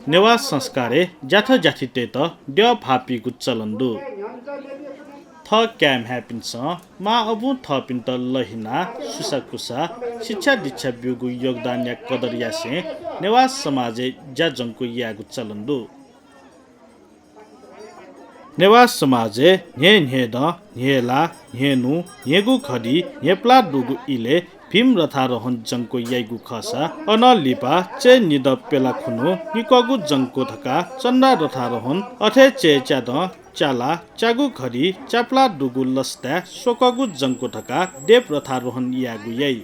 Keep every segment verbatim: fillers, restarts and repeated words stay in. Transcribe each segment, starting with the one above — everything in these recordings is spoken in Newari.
नेवाः संस्कारय् ज्याथ ज्याथितय्त द्यः भाःपीगु चलन दु। थः काय् म्ह्याय्‌पिन्सं मां अबुं थःपिन्त लहिनाः सुसाःकुसाः शिक्षा दीक्षा ब्यूगु योगदानया कदर यासें नेवाः समाजय् ज्याझंकु यायेगु चलन दु। नेवाः समाजय् न्हय् न्हय्दँ, न्हय्‌ला, न्हय्‌नु, न्हय्‌गू घडी, न्हय्‌प्लाः दुगु इलय् भीम रथारोहण जंक्व याइगु खःसा अनं लिपा चय् निदँ प्यला खुन्हु निक्वःगु जंक्व धकाः चन्दा रथारोहण, अथे चय् च्यादँ, च्याला, च्यागू घडी, च्याप्लाः दुगु लसताय् स्वक्वःगु जंक्व धकाः देव रथारोहण यायेगु याइ।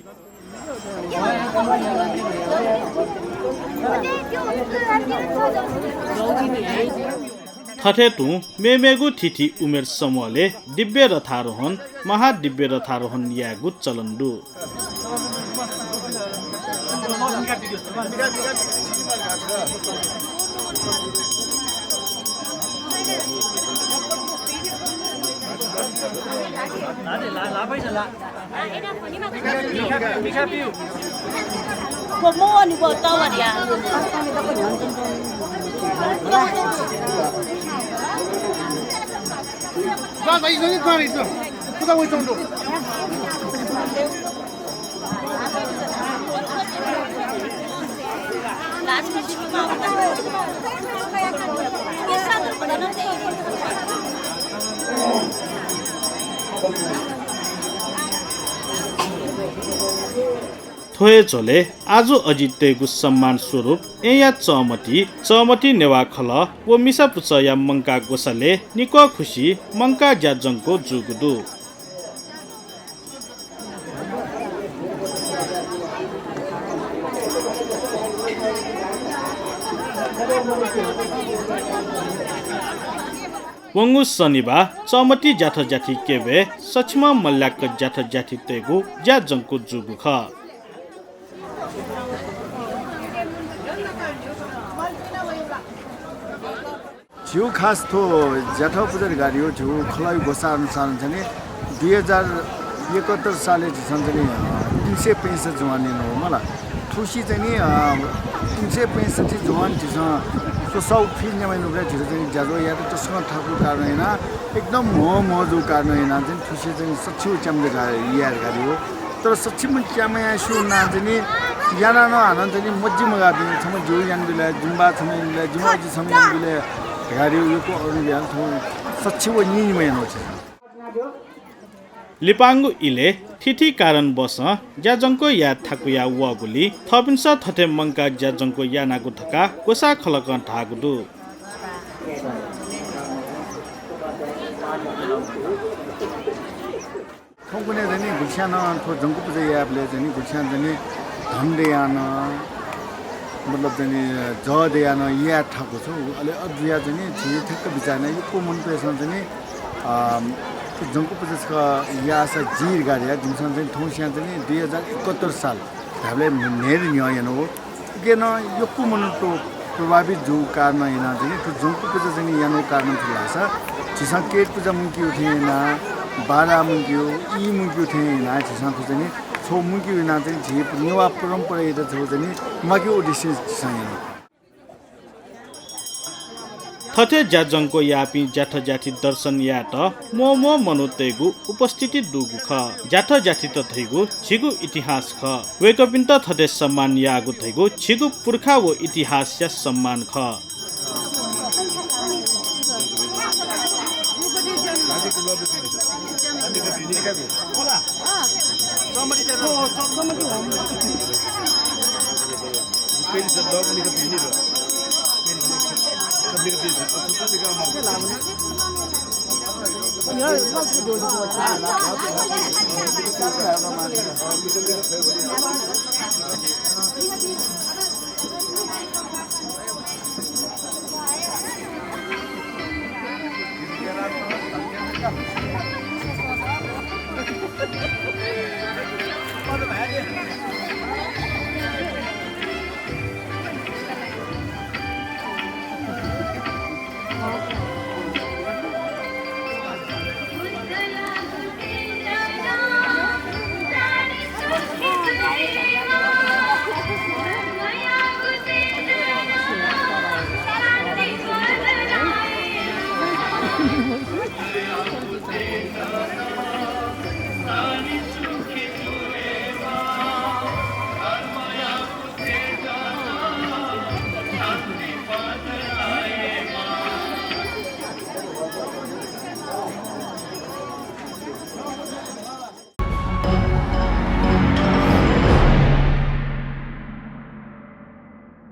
थथे तुं मेमेगु थीथी उमेर समूहलय् दिव्य रथारोहण, महादिव्य रथारोहण यायेगु चलन दु। थ्व हे झ्वलय् आजु अजिततय्गु सम्मान स्वरूप येँया चःमति, चःमति नेवाः खलः व मिसा पुचःया मंकाः ग्वसालय् निक्वः खुसि मंकाः ज्या जंक्व जूगु दु। वंगु शनिबाः चःमति ज्याथ ज्याथि क्यबय् सछिमं मल्याक ज्याथ ज्याथितय्गु ज्या जंक्व जूगु खः। झीगु खास थ्व ज्याथ पुजा धकाः धइगु झीगु खलःया ग्वसाः अनुसार चाहिँ नि दुई हजार एकहत्तर सालय् झीसं चाहिँ नि, अ, तीन सय पैंसठ्ठी जुवान यानागु मला। थुसी चाहिँ नि, अ, तीन सय पैंसठ्ठी जुवान झीसं स्वसाःगु फि न्यायेमाःगुलिं झीसं चाहिँ नि ज्याझ्वः यायेत तसकं थाकुगु कारणं यानाः एकदम म्हो म्हो जूगु कारणं यानाः चाहिँ नि थुसी चाहिँ नि सछिगू च्याम्ह धकाः याये धकाः धइगु। तर सछिम्ह च्याम्हया स्यू नां चाहिँ नि यानाः नं हानं चाहिँ नि मजि मगाः बिल। छम्ह जिगु यानाबिल, जिमि बाः छम्ह यानाबिल, जिमि अजि छम्ह यानाबिल धकाः धइगु यक्व अरु यानाः थ्व सछि व निनिम्ह यानागु खः। लिपांगु इलय् थीथी कारणवशं ज्या जंक्व याये थाकुया वःगुलिं थःपिन्सं थथे मंकाः ज्या जंक्व यानागु धकाः ग्वसाः खलकं धाःगु दु। थौंकन्हय् चाहिँ नि गुलिस्यां नं थ्व जंक्व पुजा यायेबलय् चाहिँ नि गुलिस्यां चाहिँ नि धन दयाः नं, मतलब चाहिँ नि जः दयाः नं याये थाकु छु। अले अथे जुयाः चाहिँ नि झी ठ्याक्क बिचाः यानाः यक्व मनूतय्सं चाहिँ नि, अ, थ्व जंक्व पुजा छकः याःसा जि धकाः धयाः जिमिसं चाहिँ नि थौंसियां चाहिँ नि दुई हजार एकहत्तर साल धायेबलय् न्हय्दँ न्ह्यः यानागु। उकी नं यक्व मनूत प्रभावित जूगु कारणं यानाः चाहिँ नि थ्व जंक्व पुजा चाहिँ नि यानागु कारणं छु धाःसा झीसं केतु पुजा मुंकेगु थें यानाः, बारा मुंकेगु, ई मुंकेगु थें यानाः झीसं थ्व चाहिँ नि छगू मुंकेगु यानाः चाहिँ नि झी नेवाः परम्परायात छगू चाहिँ नि म्वाकेगु उद्देश्यं झीसं यानागु। थथे ज्या जंक्व याःपिं ज्याथ ज्याथि दर्शन यायेत म्वःम्वः मनूतय्गु उपस्थिति दुगु खः। ज्याथ ज्याथित धइगु झीगु इतिहास खः। वय्कःपिन्त थथे सम्मान याःगु धइगु झीगु पुर्खा व इतिहासया सम्मान खः।